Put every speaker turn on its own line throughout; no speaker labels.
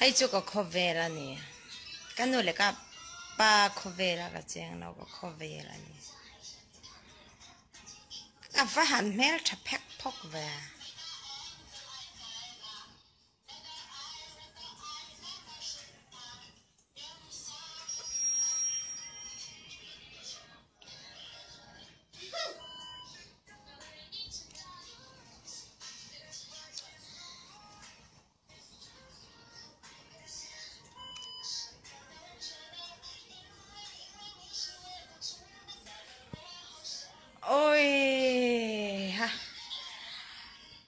Hei chu ka khawvel a ni. Ka nu leh ka pa khawvel a ka cheng lo ka khawvel a ni. Ka va han hmel tha phek phawk ve. Oi ha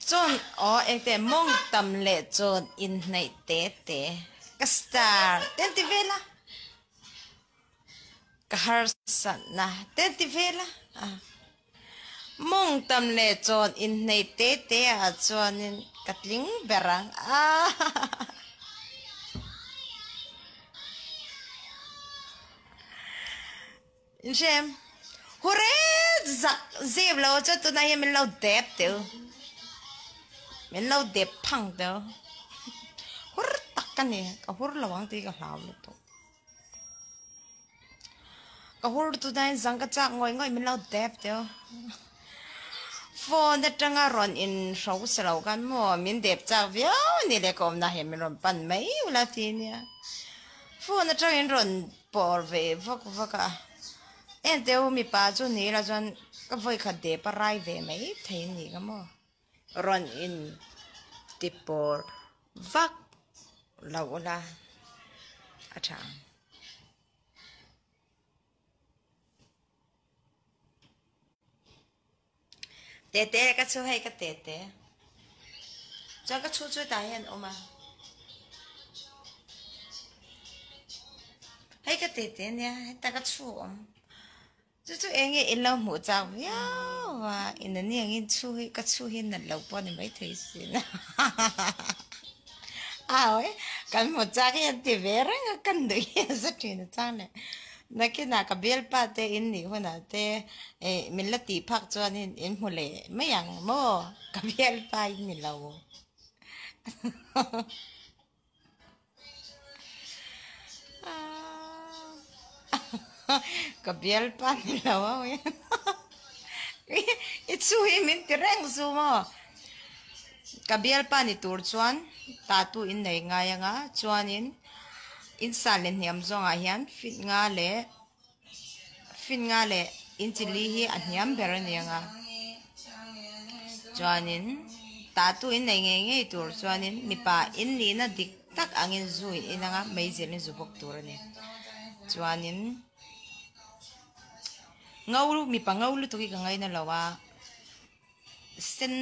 chuan aw engte mawng tam leh chuan inhnaih te te ka star te an ti vel a ka harsatna te an ti vel a mawng tam leh chuan inhnaih te te ah chuanin ka tling ber ang a Inhrem hure zak zep lo chu tunah hian min lo dep teu min lo dep phang teu hur tak ka ni ka hur lo ang tih ka hlau lutuk ka hur tunah hian zang ka chak ngawih ngawih min lo dep teu phone atanga rawn in hro sa lo khan maw min dep chak viau a ni leh ka awmna hian min rawn pan mai ula ti nia phone atangin rawn Pawr ve vak vak a, Ente u mipa chu ni ila chuan ka vawi khat dep a rai ve mai thei a ni ka maw? Rawn in ti pawr vak lo ula a tha ang. Tete ka chu hei ka tete chuan ka chhu chu tah hian a awm a hei ka tete ania heta ka chhu a awm chu chu eng nge in lo hmuh chak viau a in ani angin chhu hi ka chhu hi nat lo pawh a ni maithei sin awi kan hmu chak hi an ti ve reng a ka nuih hi a za thin a chang leh. Nakinah ka bialpa te in nih hunah te eh min la tih phak chuanin in hmu leh mai ang maw ka bialpa in ni lo. Ka bialpa ni lo a i chu hi min ti reng zu maw. Ka bialpa ni tur chuan tatu in nei ngai anga chuanin in san leh hniam zawngah hian fit nga leh fit nga leh inchi li hi a hniam ber a ni anga chuanin tatu in nei ngei ngei tur chuanin mipa in nihna dik tak angin zu in in anga meizel in zu bawk tur a ni chuanin ngo mipa ngo lutuk hi ka ngaina lo a. Sen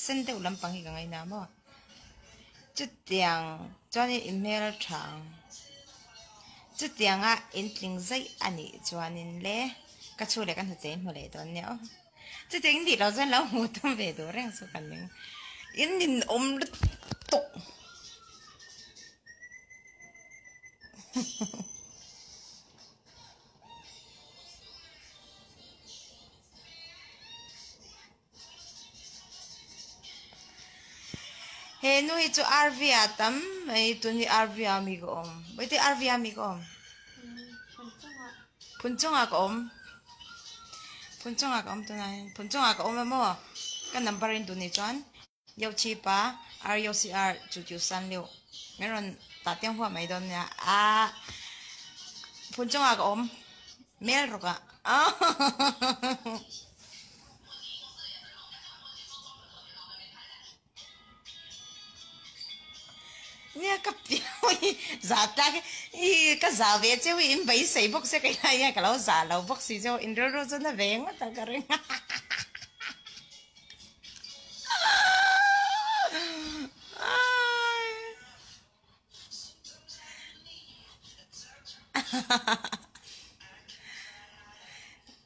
sen deuh lampang hi ka ngaina maw chutiang chuanin in hmel a tha ang chutianga in tling zaih a nih chuanin le ka chhu leh ka hnute in hmu leh dawn nia aw chutiang in tih loh chuan lo hmu tum ve duh reng chu ka ning in ninawm lutuk. He nu hi chu RV ah tam mai tun hi RV ah mi ka awm vawitin RV ah mi ka awm phun chungah ka awm phun chungah ka awm tunah hian phun chungah ka awm a maw ka number in duh ni chuan 六七八二六四二九九三六min rawn tah tiang huah mai dawn nia ah phun chungah ka awm mel rawk ah nia ka piau hi zah tlak hi i ka zah ve cheu hi in beisei bawk se kei lai hian ka lo zah lo bawk si cheu in rilru chu na ve ngawt ang ka ring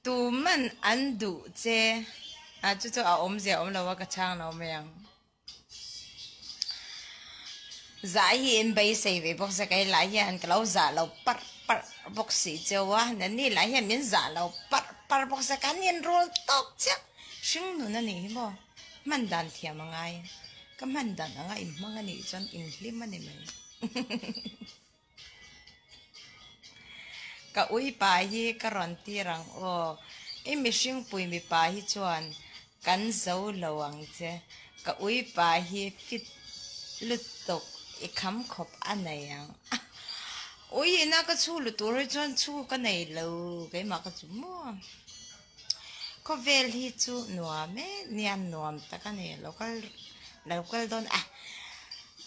Tuman an duh che a chu chu a awmzia awm lo a ka chhang lo mai ang. Zah hi in beisei ve bawk se kei lah hian ka lo zah lo parh parh bawk si cheu a nani lah hian min zah lo parh parh bawk se kan inrul tawk chiah. Hring nun a nih hi maw? Hman dan thiam a ngai. Ka hman dan anga inhmang a nih chuan inhlim a ni mai. Ka ui pa hi ka rawn tir ang aw. I mihring pui mipa hi chuan kan zo lo ang che. Ka ui pa hi fit lutuk i kham khawp a nei ang. Ui ina ka chhu lu tur hi chuan chhu ka nei lo keimah ka chu maw. Khawvel hi chu nuam e, nia nuam tak a ni. Lo kal lo kal dawn a,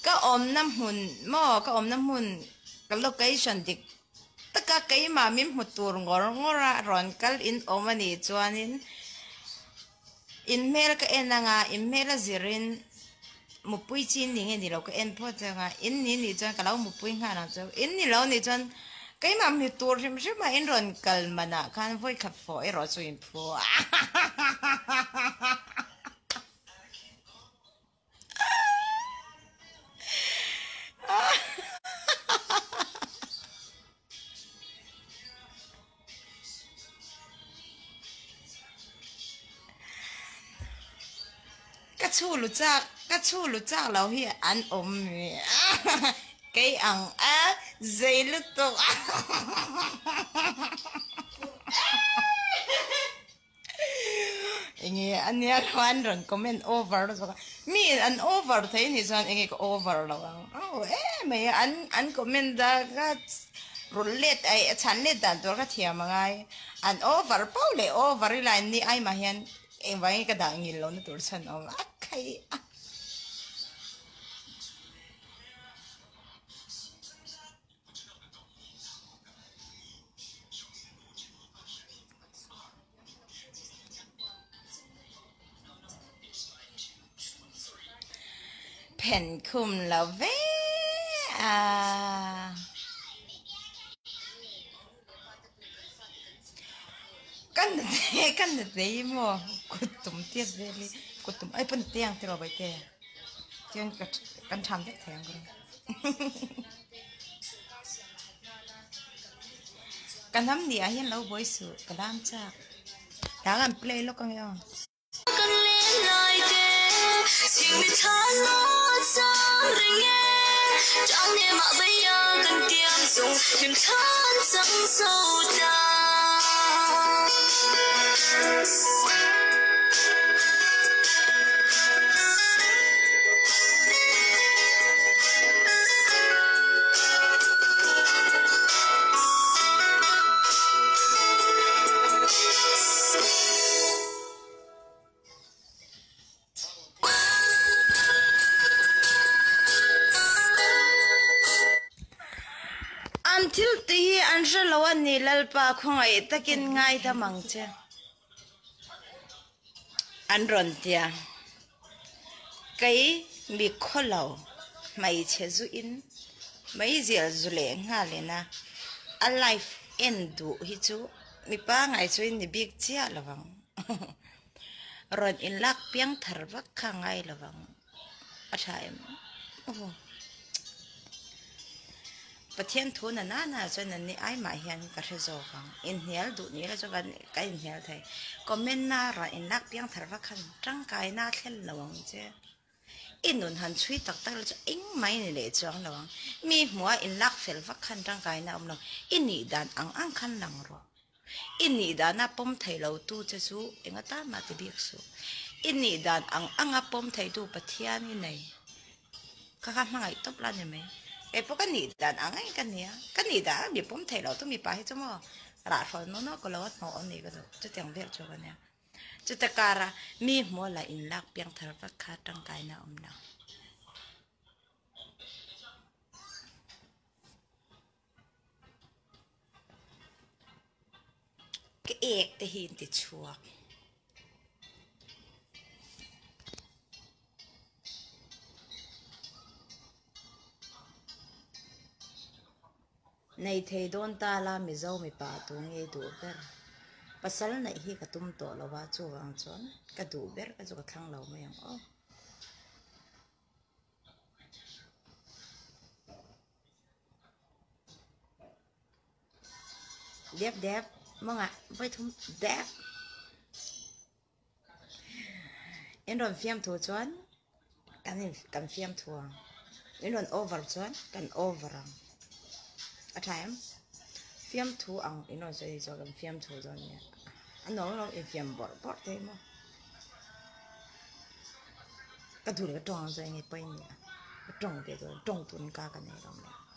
ka awmna hmun maw ka awmna hmun ka location dik taka keimah min hmu tur ngawr ngawr a rawn kal in awm a nih chuanin in hmel ka en anga in hmel a zirin mupui chi ni nge ni lo ka en phawt ang a, in ni nih chuan ka lo mupui nghal ang chu, in ni lo nih chuan keimah hmu tur hrim hrim a in rawn kal manah khan vawi khat fawh erawh chu in phu a. Ka chhu lu chak, ka chhu lu chak lo hi an awm mi kei ang a zei lutuk. Enge ania khan rawn comment over zawk a, mi in an over thei anih chuan enge ka over lo ang aw em mai a, an an comment a ka rawn let ai a chhan let dan tur ka thiam angai, an over pauh leh over ila an ni ai mah hian engvangin ka dah ngil lohna tur chhan a awm a khai a. Phen khum lo ve a. Kan kan nei maw kut tum tiat vel hi kut tum ai pawn tiang tiraw baite chuan ka kan tham vek thei ang ka ring. Ka hnam ni ah hian lo buai suh ka lam chak dang an play lawk ang e aw. An thil tih hi an hre lo a ni Lalpa khawngaih takin ngaidam ang che. An rawn ti a, Kei mi khaw lo hmeichhe zuin meizial zu leh nghal ina a life en duh hi chu mi pangai chuin ni bik chiah lo ang. Rawn inlak piang thar vak kha ngai lo ang. A tha em? Aw. Pathian thu na nana chuan an ni ai mah hian ka hre zawk ang. Inhnial duh ni ila chuan kan ka inhnial thei. Comment na rah inlak piang thar vak khan tangkaina a thlen lo ang che. I nun han chhui tak tak la chu engmah i ni leh chuang lo ang. Mi hmuha inlak fel vak khan tangkaina a awm lo. I nih dan ang ang khan lang rawh. I nih dana pawm thei lo tu che chu eng atan mah ti bik suh. I nih dan ang anga pawm thei tu Pathian i nei. Kha kha hmangaih tawp la ni mai. Kei pawh ka nih dan ang ang ka nia. Ka nih dan ang mi pawm thei lo tu mipa hi chu maw rah hrawn nawn nawn ka lo a hnawh awm ni ka duh. Chutiang vel chu ka nia. Chuta kara mi hmuh lah inlak piang thar vak kha tangkaina a awm lo. Ka ek te hi in ti chhuak. Nei thei dawn ta la Mizo mipa tu nge duh ber. Pasal neih hi ka tum tawh lo a chuvang chuan ka duh ber ka chu ka thlang lo mai ang aw. Dep dep mawngah vawi thum dep. In rawn fiam thu chuan kan in kan fiam thu ang. In rawn over chuan kan over ang. A tha em? Fiamthu ang in rawn sawi chuan kan fiamthu dawn nia. A nuam alawm infiam bawrh bawrh te hi maw. Ka duh leh ka tawng ang chuan enge pawi nia. Ka tawng ve dawn, tawng turin ka ka nei alawm le.